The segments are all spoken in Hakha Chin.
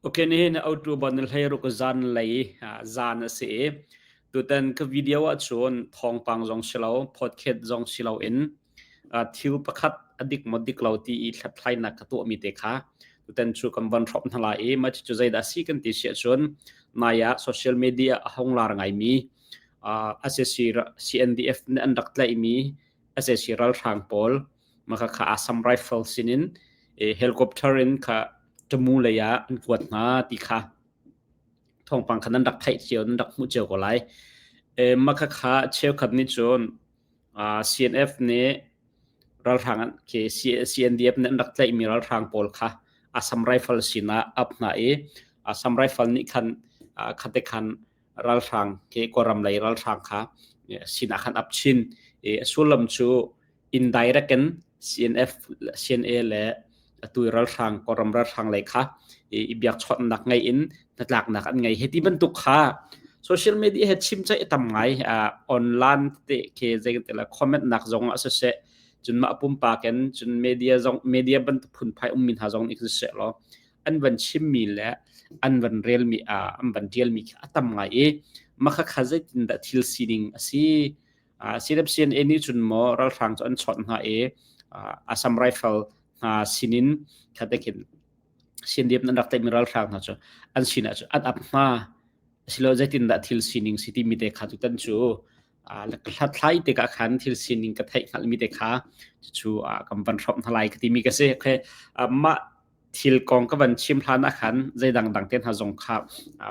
Ok, nihin October ni 16 zanlei zan a si i tutan ka video ahcun thawngpang zong si lo, podcast zong si loin thil pakhat a dik maw dik lo ti i hlathlainak ka tuahmi te kha tutan cu kan von hrawmh hna lai i mah cucu zeidah a si kan ti si ahcun nai ah social media a hung lar ngaimi SAC CNDF nih an rak tlaihmi SAC ralhrang pawl mah kha Assam Rifle sinin helicopter in kha Tamu lei ah an kuat hna ti kha thawngpang kha nan rak theih cio nan rak hmuh cio ko lai. E, mah kha cheukhat nih cun CNF nih ralhrang khi CNDF nih an rak tlaihmi ralhrang pawl kha Assam Rifle sinah ap hna i Assam Rifle nih khan khate khan ralhrang khi Kawlram lei ralhrang kha sinah khan ap chin i a sullam cu indirect in CNF CNA le atu ralhrang Kawlram ralhrang lei kha i biakchawnhnak ngei in hnatlaknak an ngei. Hiti bantuk kha social media he chim ceih tam ngai online te ke zei te la comment nak zong ah siseh cun mah pumpak in cun media zong media bantuk phunphai ummi hna zong nih siseh law an van chimmi le an van relmi an van tialmi khi a tam ngai i makha kha zeitin dah thil sining a si CNA nih cun maw ralhrang cu an chawnh hna i Assam Rifle hna sinin khate khin CNDF nan rak tlaihmi ralhrang hna cu an sinah cu an ap hna asilo zeitindah thil sining si timi te kha tutan cu hlathlai tikah khan thil sining ka theih hngalhmi te kha cu kan van hrawmh hna lai ka timi ka si. Okay. Mah thil kong ka van chim hlan ah khan zeidang dang te hna zong kha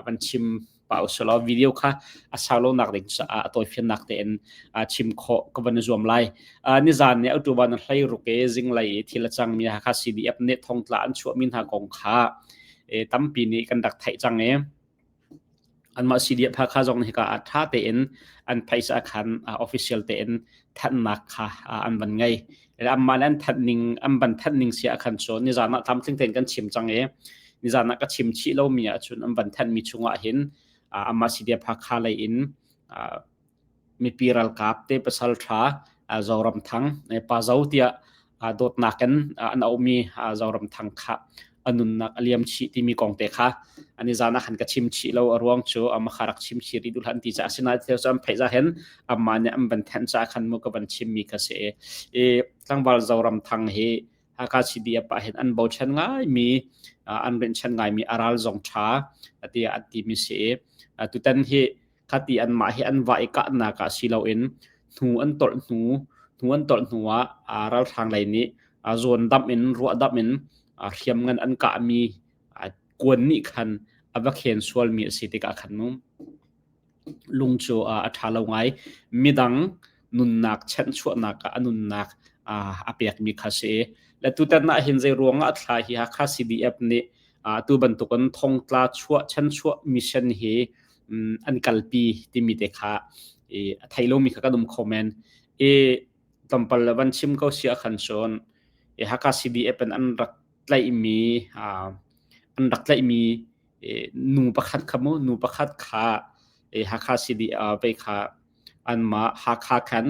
van chim pa usulaw video kha a sau lo nak ding caah a tawifiannak tein chim khawh ka van zuam lai. Nizan ni October na hlei ruk e zinglei i thil a cangmi Hakha CDF nih thongtla an chuahmi hna kong kha tampi nih kan rak theih cang i anmah CDF Hakha zong nih hika ah ṭha tein an phaisa khan official tein thanhnak kha an van ngei. Anmah le an thanh ning an van thanh ning si ah khan cun nizan ah tlamtling tein kan chim cang i nizan ah ka chim chih lomi ahcun an van thanhmi chungah hin anmah CDF Hakha lei in mipi ralkap te pasal ṭha Zoramthang Pa Zo tiah dawtnak in an auhmi Zoramthang kha a nunnak a liam chih timi kong te kha ani zan ah khan ka chim chih lo a ruang cu ama kha rak chim chih rih duh hlan ti ca asinain thil cu an pheih za hen amma nih an van thenh ca khan mu ka van chimmi kha si i tlangval Zoramthang hi Hakha CDF ah hin an bochan ngaimi an rinhchan ngaimi a ral zong ṭha tiah an timi si i tutan hi khati anmah hi an va i kahnak ah si loin hnu an tolh hnu hnu an tolh hnu ah ralhrang lei nih zawn damh in ruah damh in hriamngan an kahmi kuan nih khan a va khen sualmi a si tikah khan mu lung cu a ṭha lo ngai. Midang nunnak chanhchuahnak ah a nunnak a pekmi kha si. Le tutan ah hin zei ruangah a thla hi Hakha CDF nih tu bantukin thongtla chuah chanchuah mission hi an kalpi timi te kha a thei lomi kha kan um kho men. I tlawmpal le van chim ko si ah khan cun Hakha CDF in an rak tlaihmi an rak tlaihmi nu pakhat kha mu nu pakhat kha Hakha CD vei kha anmah Hakha khan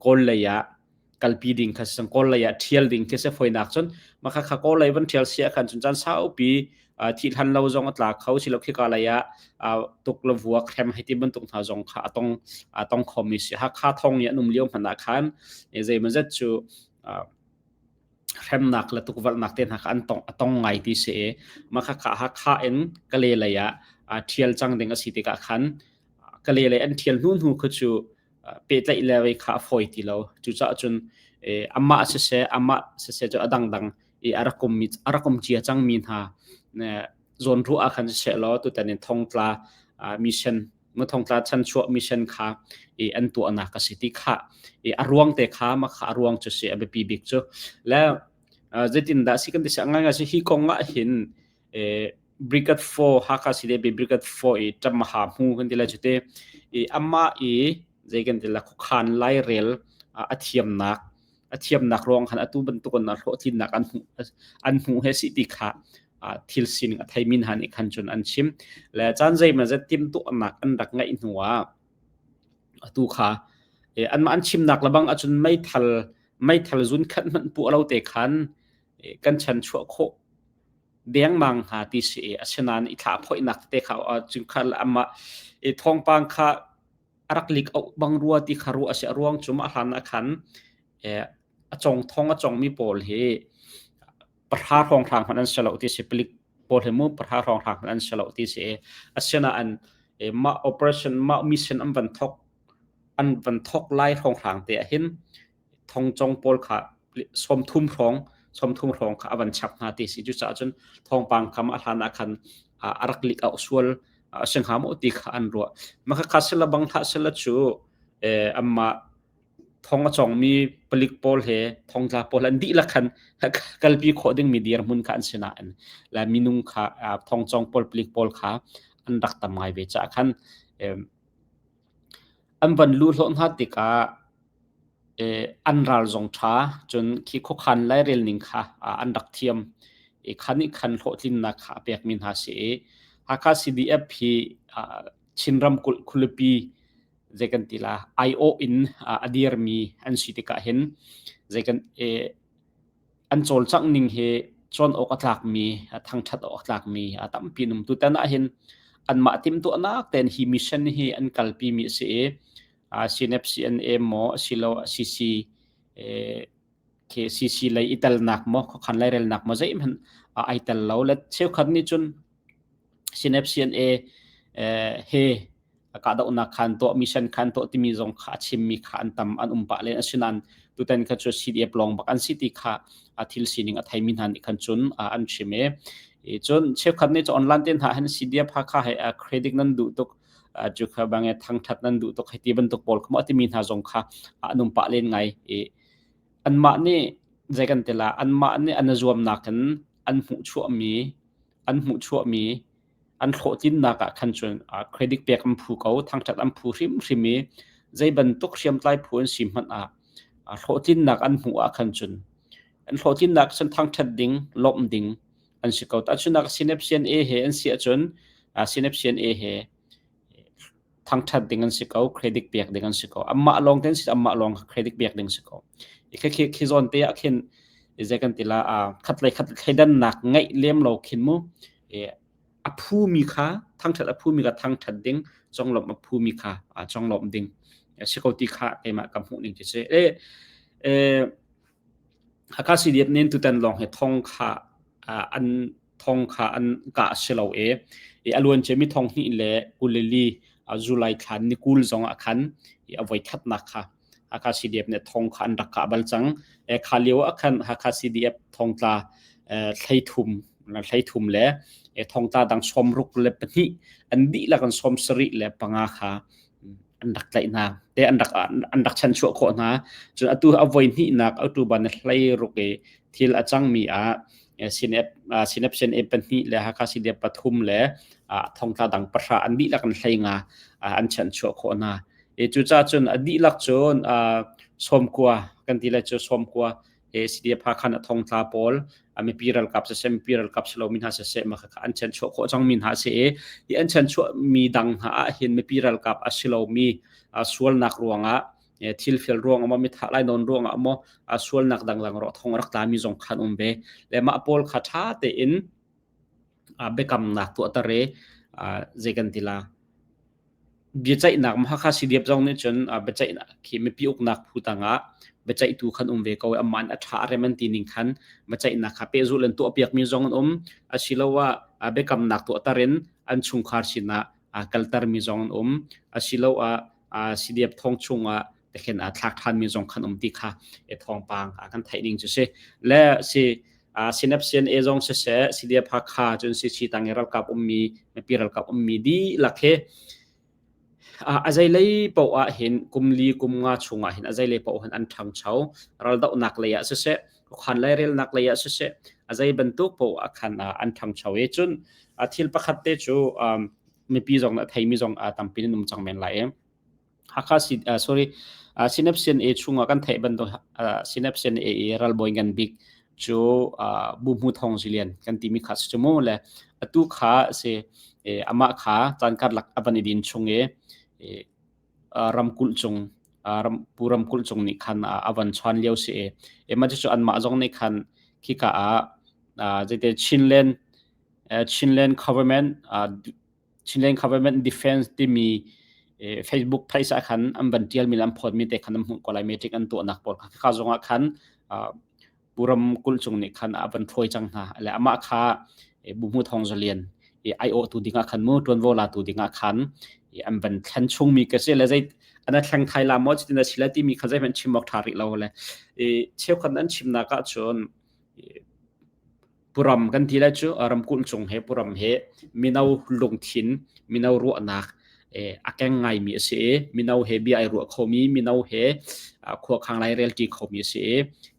Kawl lei ah kalpi ding kha si Kawl lei ah ṭhial ding khi si fawinak cun mah kha Kawl lei van ṭhial si ah khan cun caan saupi thih hlan lo zong a tla kho si lo khika lei ah tuk le vuak hrem hei ti bantuk hna zong kha a tong a tong khomi si Hakha thong i an um lio hmanh ah khan zeimawzat cu hremnak le tukvelhnak te hna kha an tong a tong ngai ti si i mah kha kha Hakha in Kale lei ah ṭhial cang ding a si tikah khan Kale lei an ṭhial hnu hnu kha cu pehtlaih le vei kha a fawi ti lo. Cucaah cun amah siseh amah siseh cu a dangdang i a rak ummi a rak um cia cangmi hna zawnruah ah khan siseh law tutan in thongtla mission thongtla chanchuah mission kha i an tuahnak a si ti kha i a ruang te kha mah kha a ruang cu si a biapi bik cu le zeitindah si kan ti si ngai ngai si hi kong ah hin Brigade 4 Hakha CDB Brigade 4 i Ṭamaha hmu kan ti lai cu te i amah i zei kan ti la khuakhan lairel a thiamnak a thiamnak ruang khan atu bantuk in hlawhtlinnak an hmuh an hmuh he si ti kha thil sining a theimi hna nih khan cun an chim le caan zeimawzat timhtuahnak an rak ngeih hnu ah atu kha anmah an chimnak lebang ahcun meithal meithal zun khat hmanh puah lo te khan kan chan chuah khawh. dengmang hna ti si i asinain i thlah phoihnak tete kha cungkhar le amah i thawngpang kha a rak lik auh bang rua ti kha ruah a si. A ruang cu mah hlan ah khan a cong thong a congmi pawl hi pahra hrawnghrang hmanh an si lo ti si. Palik pawl hi mu pahra hrawnghrang hmanh an si lo ti si. Asinain mah operation mah mission an van thok an van thok lai hrawnghrang te ah hin thongcong pawl kha 30 hrawng 30 hrawng kha a van chap hna ti si. Cucaah cun thawngpang kha mah hlan ah khan a rak lik auh sual a si hnga maw ti kha an ruah. Mah kha sila bang hlah sila cu anmah thong a congmi palik pawl he thongtla pawl an dihlak khan kalpi khawh dingmi dirhmun kha an si nain la minung kha thongcong pawl palik pawl kha an rak tam ngai ve caah khan an van luh hlawh hna tikah an ral zong ṭha, cun khi khuakhan lairel ning kha an rak thiam i kha nih khan hlawhtlinnak kha a pekmi hna si i Hakha CDF hi Chin ramkulh khualipi zei kan ti la aiawh in a dirmi an si tikah hin zei kan an cawlcangh ning hi cawn awk a tlakmi, thangṭhat awk a tlakmi a tampi an um. Tutan ahhin anmah timhtuahnak tein hi mission hi an kalpimi a si i CNF CNA maw asiloah CC CC lei i telnak maw khuakhan lairelnak maw zeihmanh ai tel lo. Le cheukhat nih cun CNF CNA he kahdohnak khan tuah mission khan tuah timi zong kha a chimmi kha an tam an um pah len. Asinain tutan kha cu CDF lawng bak an si ti kha a thil sining a theimi hna nih khan cun an chim i cun cheukhat nih cu online te hna hin CDF Hakha he credit nan duh tuk cu kha bange thangthat nan duh tuk hei ti bantuk pawl kha timi hna zong kha an um pah len ngai i anmah nih zei kan ti la anmah nih an zuamnak in an hmuhchuahmi an hmuhchuahmi an hlawhtlinnak ah khan cun credit pek an phu ko, thangṭhat an phu hrimhrim i zei bantuk hriamtlai phu an si hmanh ah hlawhtlinnak an hmuh ah khan cun an hlawhtlinnak cun thangṭhat ding, lawmh ding an si ko. Tahchunhnak CNF CNA he an si ahcun CNF CNA he thangṭhat ding an si ko, credit pek ding an si ko. Amah lawng ten si amah lawng credit pek ding si ko. Khi khi khi zawn te ah khin zei kan ti la khat lei khat thleidannak ngeih lem lo khin mu a phumi kha thangṭhat a phumi kha thangṭhat ding, conglawmh a phumi kha conglawmh ding si ko ti kha keimah ka hmuh ning ti si. E, e, Hakha CDF nin tutan lawng hi thong kha an thong kha an kah si lo e. E a luan mi thong hnih le kulili July thla ni kul zong ah khan a voi khatnak kha Hakha CDF nih thong kha an rak kah bal cang. E kha lio ah khan Hakha CDF thongtla thleithum thleithum le thongtla dang 62 an dihlak an 75 kha an rak tlaih hna te an rak an rak chanchuah khawh hna. Cun atu a voi hnihnak atu ban hlei ruk i thil a cangmi ah sinep sinep sen e pahnih le Hakha CDF pathum le thongtla dang pahra an dihlak an hlei nga an chanchuah khawh hna. E cucaah cun a dihlak cun sawmkua kan ti lai cu sawmkua e CDF Hakha a thongtla pawl mipi ralkap siseh mipi ralkap si lomi hna siseh mah kha an chanchuah khawh cangmi hna a si i hi an chanchuah mi dang hna ah hin mipi ralkap a si lomi sualnak ruangah thil fial ruangah maw mithah lai nawn ruangah maw sualnak dangdang ro thong rak tlami zong khan um ve le mah pawl kha ṭha tein biakamnak tuahter i zei kan ti la Biaceihnak Hakha CDF zong nih cun biaceihnak khi mipi uknak phu tangah biaceihtu khan um ve ko i amah in a ṭha a rem an ti ning khan biaceihnak kha pehzulh in tuahpiakmi zong an um. Asiloah biakamnak tuahter in an chungkhar sinah kaltermi zong an um. Asiloah CDF thong chungah tekhin aa thlak ṭhanmi zong khan um ti kha thawngpang kan theih ning cu si. Le si Synapse CNA zong siseh, CDF Hakha cun CC tang i ralkap ummi, mipi ralkap ummi dihlak hi a zeilei paoh ah hin kum li kum nga chungah hin a zeilei paoh hin an ṭhangcho. Raldohnak lei ah siseh, khuakhan lairelnak lei ah siseh, a zei bantuk paoh ah khan an ṭhangcho i cun thil pakhat te cu mipi zong nih a theimi zong tampi an um cang men lai i Hakha sorry Synapse CNA chungah kan theih bantuk Synapse CNA i ralbawi ngan bik cu Bu Hmu Thawng Zilian kan timi kha si cu mu le atu kha si amah kha caan karlak a van i din chung i ramkulh cung pu ramkulh cung nih khan a van chuan lio si i mah cucu anmah zong nih khan khika ah zeite Chinland. Chinland government Chinland government defense timi Facebook page ah khan an van tialmi le an phawtmi te khan an hmuh ko lai meeting an tuahnak pawl kha kha zong ah khan Pu Ram Kulh Cung nih khan a van hruai cang hna. Le amah kha Buhmu Thawng Za Lian aiawhtu dingah khan mu ṭuanvo latu dingah khan an van thlen chungmi ka si le zei an thleng thai la maw cutin a si le timi kha zeihmanh chim awk ṭha rih lo le cheukhat an chimnak ah cun Puram kan ti lai cu ramkulh cung he puram he mino lungthin mino ruahnak a keng ngaimi a si i mino he bia ai ruah khomi mino he khuakhang lai relṭi khomi a si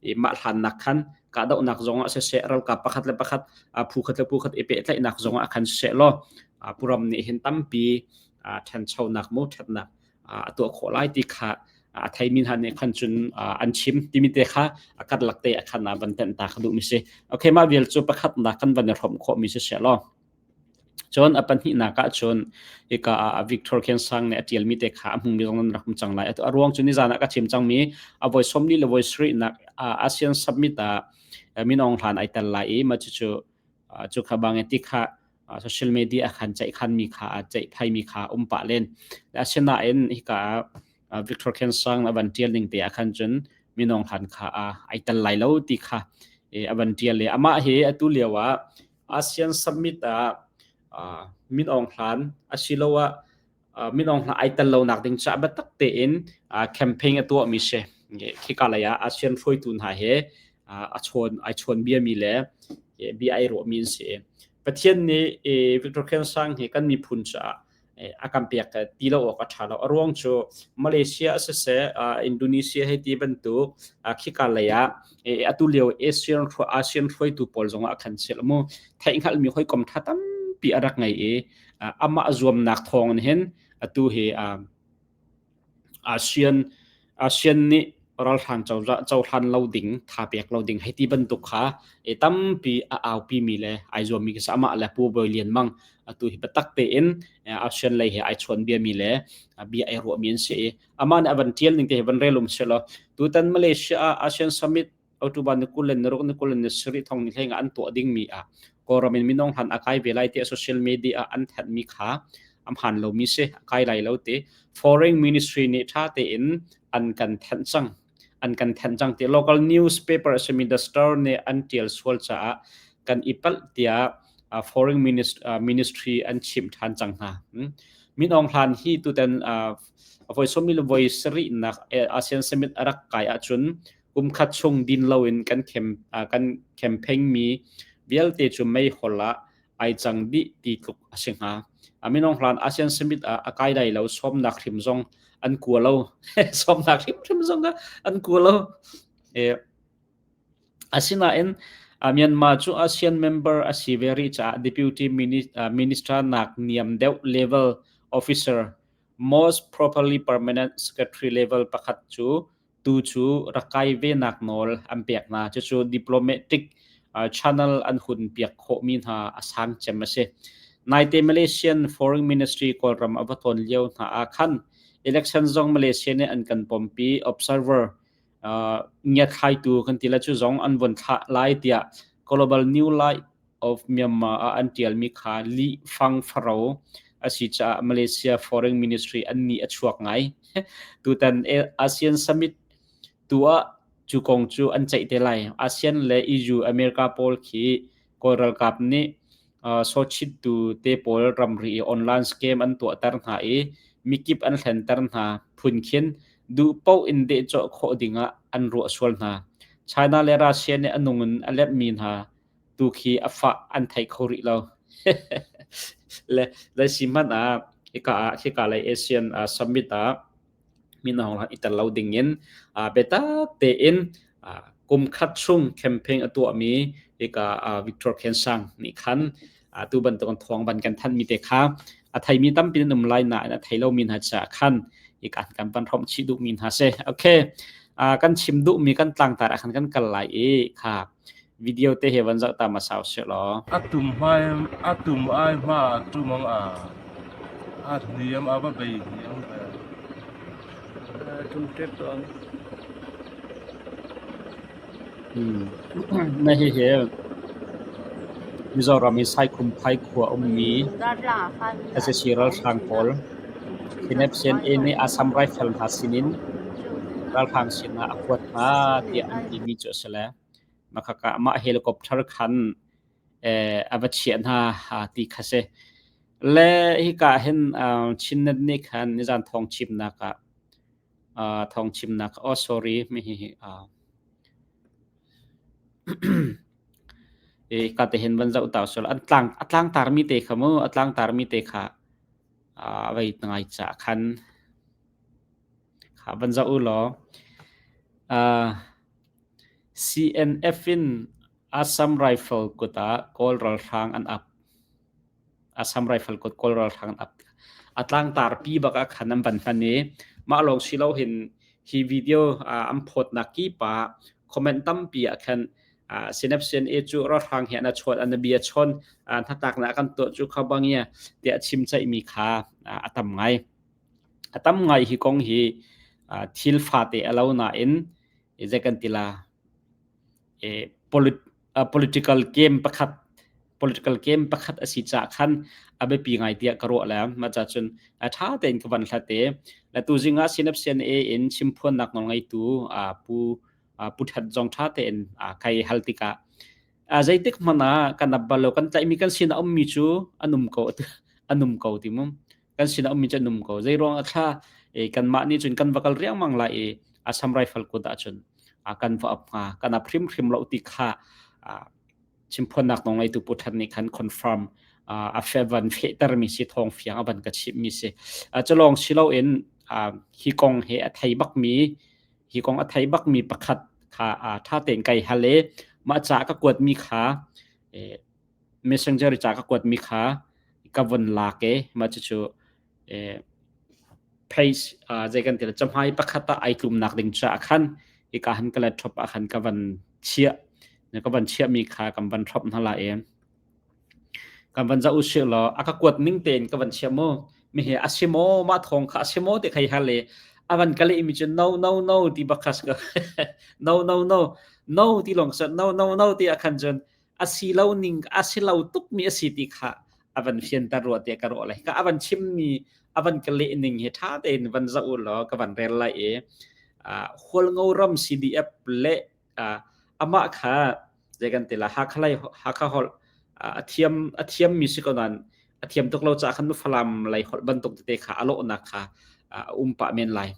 i mah hlannak khan kahdohnak zong ah siseh ralkap pakhat le pakhat phu khat le phu khat i pehtlaihnak zong ah khan siseh law puram nih hin tampi ṭhanchonak mu ṭhatnak a tuah khawh lai ti kha a theimi hna nih khan cun an chim timi te kha a karlak te a khan ah van tenh ta ka duhmi si. Okay, mah vial cu pakhatnak kan van i hrawmh khawhmi si seh law. Cun a pahnihnak ah cun hika ah Victor Khensang nih a ṭialmi te kha a hmungmi zong nan rak hmu cang lai. A ruang cu nizan ah ka chim cangmi a voi 40 le voi sarihnak ASEAN Summit ah Min Aung Hlaing ai tel lai i mah cucu cu kha bangin ti kha social media ah khan ceihkhanmi kha ceihphaimi kha um pah len. Asinain hika ah Victor Khensang a van ṭial ning te ah khan cun Min Aung Hlaing kha ai tel lai lo ti kha a van ṭial i amah hi atu lio ah ASEAN Summit ah Min Aung Hlaing asiloah Min Aung Hlaing ai tel lonak ding caah biatak tein campaign a tuahmi si. Khika lei ah ASEAN hruaitu hna he a chawn ai chawn biami le bia ai ruahmi an si. Pathian nih Victor Khensang hi kan miphun caah a kan pek ti lo awk a ṭha lo. A ruang cu Malaysia siseh, Indonesia hei ti bantuk khika lei ah atu lio ASEAN ASEAN hruaitu pawl zong ah khan sil mu theihhngalhmi hawikom ṭha tampi a rak ngei i amah zuamnak thawng in hin atu hi ASEAN ASEAN nih ralhrang cozah cohlan lo ding tha pek lo ding hei ti bantuk kha e tampi a aupi mi le ai zuammi khi amah le Pu Bawi Lian Mang atu hi biatak tein ASEAN lei he ai chawn bia mi le bia ai ruah mi an si i amah nih a van tial ning te hi van relum selaw tutan Malaysia ah ASEAN Summit October ni 26 ni 27 thong ni hleng an tuah ding mi ah Kawlram in minung han a kai ve lai ti social media ah an thanh mi kha am han lo mi si a kai lai lo ti foreign ministry nih tha tein an kan thanh cang an kan thanh cang ti local newspaper simi the star nih an tial sual caah kan i palh tiah foreign ministry an chimh than cang hna. Min Aung Hlaing hi tutan voi sawmi le voi sarihnak ASEAN Summit a rak kai ahcun kum khat chung din loin kan kan campaign mi vialte cu meihol ah ai cang dih ti tluk a si hnga. Min Aung Hlaing ASEAN Summit ah a kai lai lo sawmnak hrim zong an kua lo. Sawmnak hrimhrim zong an kua lo. Asinain Myanmar cu ASEAN member a si ve rih caah Deputy Minister nak niam deuh level officer most properly permanent secretary level pakhat cu tu cu rak kai ve nak nawl an pek hna. Cucu diplomatic channel an hun piak khawhmi hna a sang cem a si. Naite Malaysian Foreign Ministry Kawlram a va tlawn lio hna ah khan election zong Malaysia nih an kan pompi observer ngiathlaitu kan ti le cu zong an von thlah lai tiah Global New Light of Myanmar ah an ṭialmi kha lih fang faro a si caah Malaysia Foreign Ministry an nih a chuak ngai. Tutan ASEAN Summit tu ah cu kong cu an ceih te lai. ASEAN le EU America pawl khi Kawl ralkap nih sawchittu te pawl ramri i online scam an tuahter hna i mikip an hlenter hna phun khin duh paoh in dehcawh khawh dingah an ruah sual hna. China le Russia nih a nung in a lemmi hna tu khi a fah an thei kho rih lo. Le le si hmanh ah hika ah hika lei ASEAN summit ah min Aung Hlaing i tel lo ding in biatak tein kum khat chung campaign a tuahmi hika Victor Khensang nih khan tu bantuk thawng van kan thanh mi te kha a theimi tampi nan um lai nain a thei lomi hna caah khan hika kan van hrawmh chih duhmi hna si. Okay. Kan chim duhmi kan tlangtar ah khan kan kal lai i kha Video te he van zoh ta hmasa usih law. A tum hmai a tum ai hma a tum ang a a hniam a va bei hniam ve. Tum tep to ang. Na hi hi. Mizoram i Saikhumphai khua ummi sac ralhrang pawl CNF-CNA nih Assam Rifle hna sinin ralhrang sinah a kuat hna tiah an timi cu a si le makhaka mah helicopter khan a va chiah hna ti kha si. Le hika hin Chinnet nih khan nizan thawng chimnak ah thawng chimnak oh sorry mi hi ka te hin van zoh ta usulaw an tlang a tlangtarmi te kha mu a tlangtarmi te kha a vei ngai ca khan kha van zoh u law CNF in Assam Rifle kut ah Kawl ralhrang an ap. Assam Rifle kut Kawl ralhrang an ap. A tlangtar pi bak ah khan an van hman i mah lawng si lo hin hi video an phawtnak kip ah comment tampi ah khan Synapse CNA cu ralhrang he an chuan an bia chawn hnatlaknak kan tuah cu kha bangia tiah chim ceihmi kha a tam ngai. A tam ngai hi kong hi thil fate a lo nain zei kan ti la political game pakhat political game pakhat a si caah khan a biapi ngai tiah ka ruah le mah ca cun a ṭha tein ka van hlat i le tuzing ah Synapse CNA in chimphuannak nawl ngeitu pu pu That zong ṭha tein kai hal tikah zeitik hmanh ah kan ap bal lo kan tlaihmi kan sin a ummi cu an um ko an um ko ti mu kan sin a ummi cu an um ko zei ruang ah thla kanmah nih cun kan va kal riangmang lai i Assam Rifle kut ah cun kan va ap hnga kan ap hrimhrim lo ti kha chimphuannak nawl ngeitu Pu That nih khan confirm a fe van fehtermi si thawng fiang a van ka chimhmi si. Culawng si loin hi kong he a thei bakmi hi kong a thei bakmi pakhat kha ṭha tein kai hal i mah ca ka kuatmi kha messenger ca ka kuatmi kha ka von lak i mah cucu page zei kan ti la cahmai pakhat ah ai tlumnak ding caah khan hika han ka laptop ah khan ka van chiah ka van chiahmi kha kan van throp hna la i kan van zoh usih law a ka kuat ning tein ka van chiah mu mi hi a si maw mah thawng kha a si maw ti khai hal i a van ka leh mi cu no no no ti bak kha no no no no ti lawng sa no no no ti ah khan cun a si lo ning a si lo tuk mi a si ti kha a van fianter rua tiah ka ruah lai ka a van chim mi a van ka leh ning hi ṭha tein van zoh u law ka van rel lai i Hualngo ram CDF le amah kha zei kan ti la Hakha lei Hakha holh a thiam a thiam mi si ko nain a thiam tuk lo caah khan Falam lei holh bantuk tete kha a lawhnak kha a um pah men lai.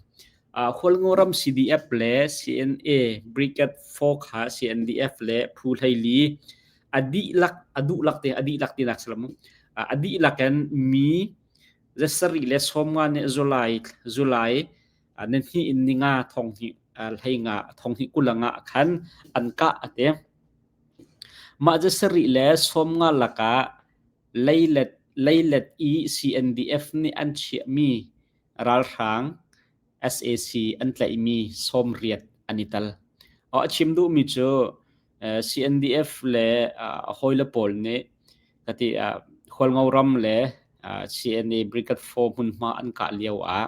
Hualngo ram CDF le CNA Brigade 4 kha CNDF le Phu Hleili a dihlak a duhlak te a dihlak tinak salam a dihlak in mi zasarih le sawmnga nih July July nan hnih in ninga thong hnih hleinga thong hnih kulanga khan an kah ate mah zasarih le sawmnga lakah leilet leilet i CNDF nih an chiahmi ralhrang sac an tlaihmi 80 an i tel. A chim duhmi cu CNDF le a hawile pawl nih kati Hualngo ram le CNA Brigade 4 hmunhma an kah lio ah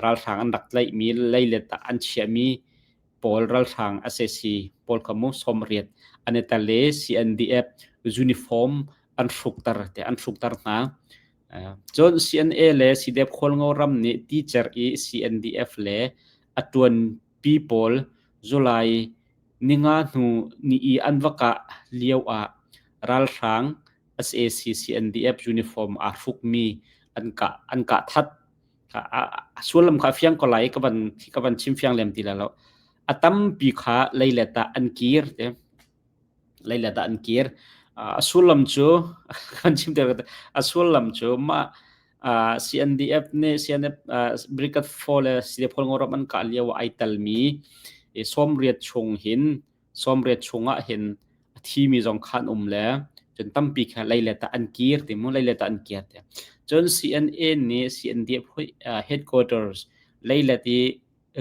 ralhrang an rak tlaihmi leilet ah an chiahmi pawl ralhrang sac pawl kha mu 80 an i tel i CNDF uniform an hrukter te an hrukter hna. Cun CNA le CDF Khualngo ram nih teacher i CNDF le a ṭuanpi pawl July ninga hnu ni i an va kah lio ah ralhrang sac CNDF uniform aa hrukmi an kah an kah that. A sullam kha a fiang ko lai ka van chim fiang lem ti lai lo. A tampi kha leilet ah an kir te. Leilet ah an kir. A sullam cu kan chim ter a sullam cu mah CNDF nih CNF Brigade 4 le CDF Ngoram an kah lio ai telmi 80 chung hin 80 chungah hin a thimi zong kha an um le cun tampi kha leilet ah an kir ti mu leilet ah an kir ti cun CNA nih CNDF headquarters leilet i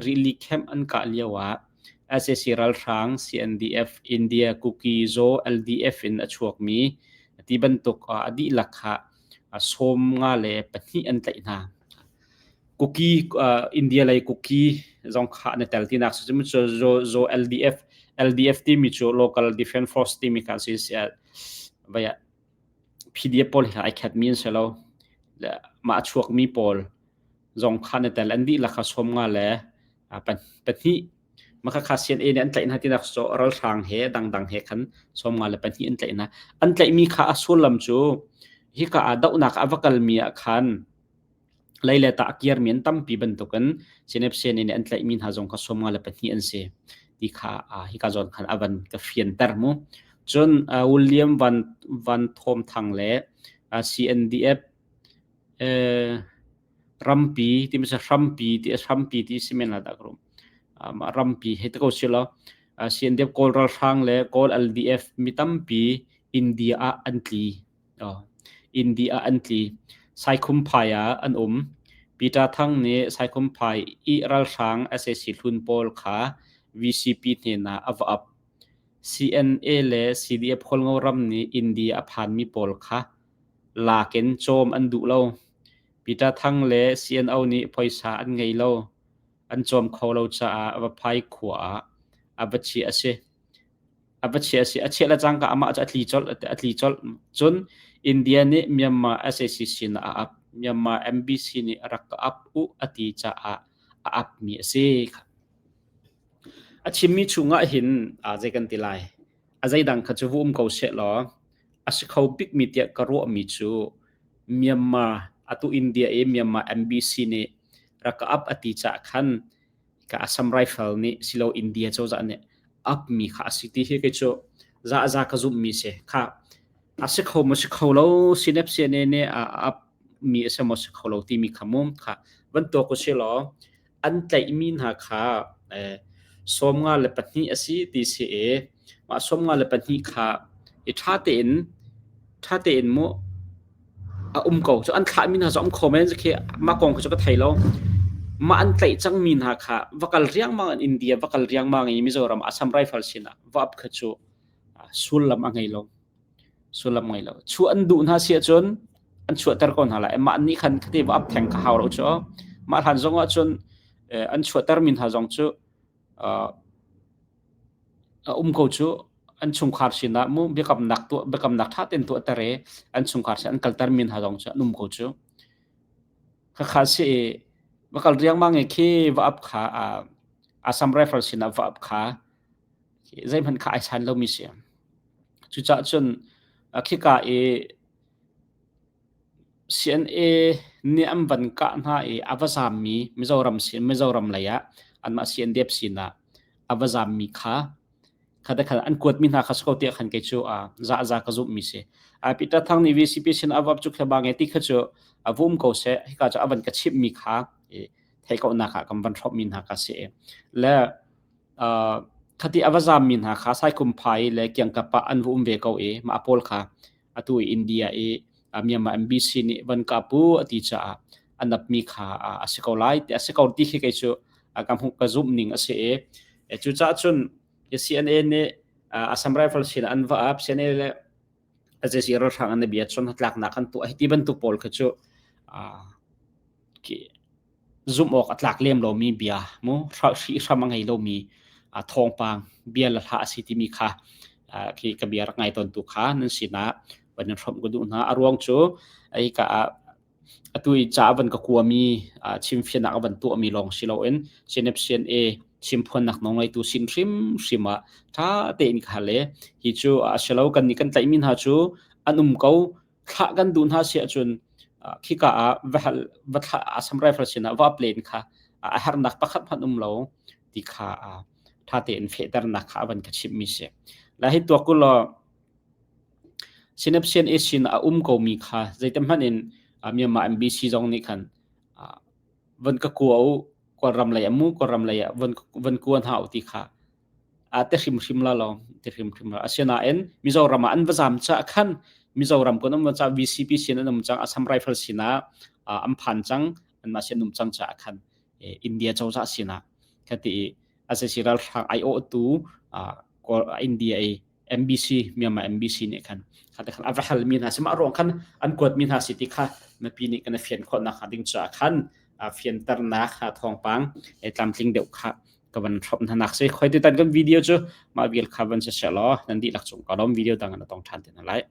rili camp an kah lio ah sac ralhrang CNDF India Kuki Zaw LDF in a chuakmi ti bantuk a dihlak kha 52 an tlaih hna. Kuki India lei Kuki zong kha an i tel tinak cu Zaw LDF LDF timi cu Local Defense Force timi kha si. PDF pawl hi ai khatmi an si lo. Mah a chuakmi pawl zong kha na tel an dihlak kha 50 le pahnih Makhakha CNA nih an tlaih hna tinak cu ralhrang he dangdang he khan 52 an tlaih hna. An tlaihmi kha a sullam cu hika ah dohnak a va kalmi ah khan lei le ta a kirmi an tampi bantukin CNF CNA nih an tlaihmi hna zong kha 52 an si ti kha hika zawn khan a van ka fianter mu. Cun William Van Van Thawm Thang le CNDF Rampi timi cu hrampi ti hrampi ti si men la dah ka rum. Mah rampi hei ti ko si law CNDF Kawl ralhrang le Kawl LDF mi tampi India ah an tli. India ah an tli. Saikhumphai ah an um. Peter Thang nih Saikhumphai i ralhrang sac hlun pawl kha VCP hnenah a va ap. CNA le CDF Khualngo ram nih India a phanmi pawl kha lak in cawm an duh lo. Peter Thang le CNO nih phaisa an ngei lo, an cawm kho lo caah Vaphai khua ah a va chiah a si. A va chiah a si. A chiah le cangka amah cu a tli colh, a tli colh. Cun India nih Myanmar sac sin ah a ap. Myanmar MBC nih rak ka ap u a ti caah a apmi a si. A chimmi chungah hin zei kan ti lai? A zeidang kha cu vu um ko sehlaw a si kho bikmi tiah ka ruahmi cu Myanmar atu India i Myanmar MBC nih rak ka ap a ti caah khan ka Assam Rifle nih silo India cozah nih apmi kha a si ti hi kei cu za za ka zumhmi si. Kha a si kho maw si kho lo CNF CNA nih a ap mi a si maw si kho lo timi kha mum kha van tuak u si law an tlaihmi hna kha 52 a si ti si i mah 52 kha i ṭha tein ṭha tein mu a um ko. Cu an thlahmi hna cu a um kho men khi mah kong kha cu ka thei lo. Mah an tlaih cangmi hna kha va kal riangmang in India va kal riangmang i Mizoram Assam Rifle sinah va ap kha cu sullam a ngei lo. Sullam ngei lo. Chuah an duh hna si ahcun an chuahter ko hna lai. Mah nih khan khati va ap theng kha hau lo cu. Mah hlan zong ahcun an chuahtermi hna zong cu a um ko cu an chungkhar sinah mu biakamnak tuah biakamnak ṭha tein tuahter i an chungkhar sin an kaltermi hna zong cu an um ko cu. Khakha si i va kal riangmang i khi va ap kha Assam Rifle sinah va ap kha zeihmanh kha ai san lomi si. Cucaah cun khika i CNA nih an van kah hna i a va zaammi Mizoram Mizoram lei ah anmah CNDF sinah a va zaammi kha kha te khan an kuatmi hna kha si ko tiah khan kei cu za za ka zumhmi si. Peter Thang nih VCP sin a vap cu khe ba nge ti kha cu a vum ko seh hika cu a van ka chimhmi kha theih ko nak ah kan van hrawmmi hna ka si. Le Khati a va zaammi hna kha Saikhumphai le Kiangkap ah an va um ve ko i mah pawl kha atu i India i Myanmar MBC nih van kap u a ti caah a napmi kha a si ko lai ti a si ko ti khi kei cu ka hmuh ka zumh ning a si i cucaah cun CNA nih Assam Rifle sin an va ap CNA le SAC ralhrang an bia chon hnatlaknak an tuah hi ti bantuk pawl kha cu zumh awk a tlak lem lomi bia mu hrihhram a ngei lomi thawngpang bia le hla a si timi kha khi ka bia rak ngai tawntu kha nan sinah van in hrawmh ka duh hna. A ruang cu hika ah atu i ca a van ka kuami chimfiannak a van tuahmi lawng si loin CNF CNA chimphuannak nawlngeitu sin hrimhrim ah ṭha tein ka hal i hi cu a si lo kan nih kan tlaihmi hna cu an um ko thlah kan duh hna si ahcun khika ah va hal va thlah Assam Rifle sinah va plane kha a hernak pakhat hmanh um lo ti kha ṭha tein fehternak kha a van ka chimhmi si. La hi tuak u law Synapsian A sin a um komi kha zeitem hmanh in Myanmar MBC zong nih khan van ka kua u Kawlram lei ah mu Kawlram lei ah van van kua hna u ti kha a te hrimhrim la lo te hrimhrim la asinain Mizoram ah an va zam caah khan Mizoram kun um ca VCP sin an um cang Assam Rifle sinah an phan cang anmah sin um cang caah khan India cozah sinah khati i SAC ralhrang aiawhtu India i MBC Myanmar MBC nih khan kha te khan a va halmi hna si mah ruang khan an kuatmi hna si ti kha mipi nih kan fian khawhnak hnga ding caah khan fianternak thawngpang tlamtling deuh kha ka van hrawm hna nak si khoi tutan kan video cu mah vial kha van si law nan dihlak cung ka lawm video dang an tong than te hna lai.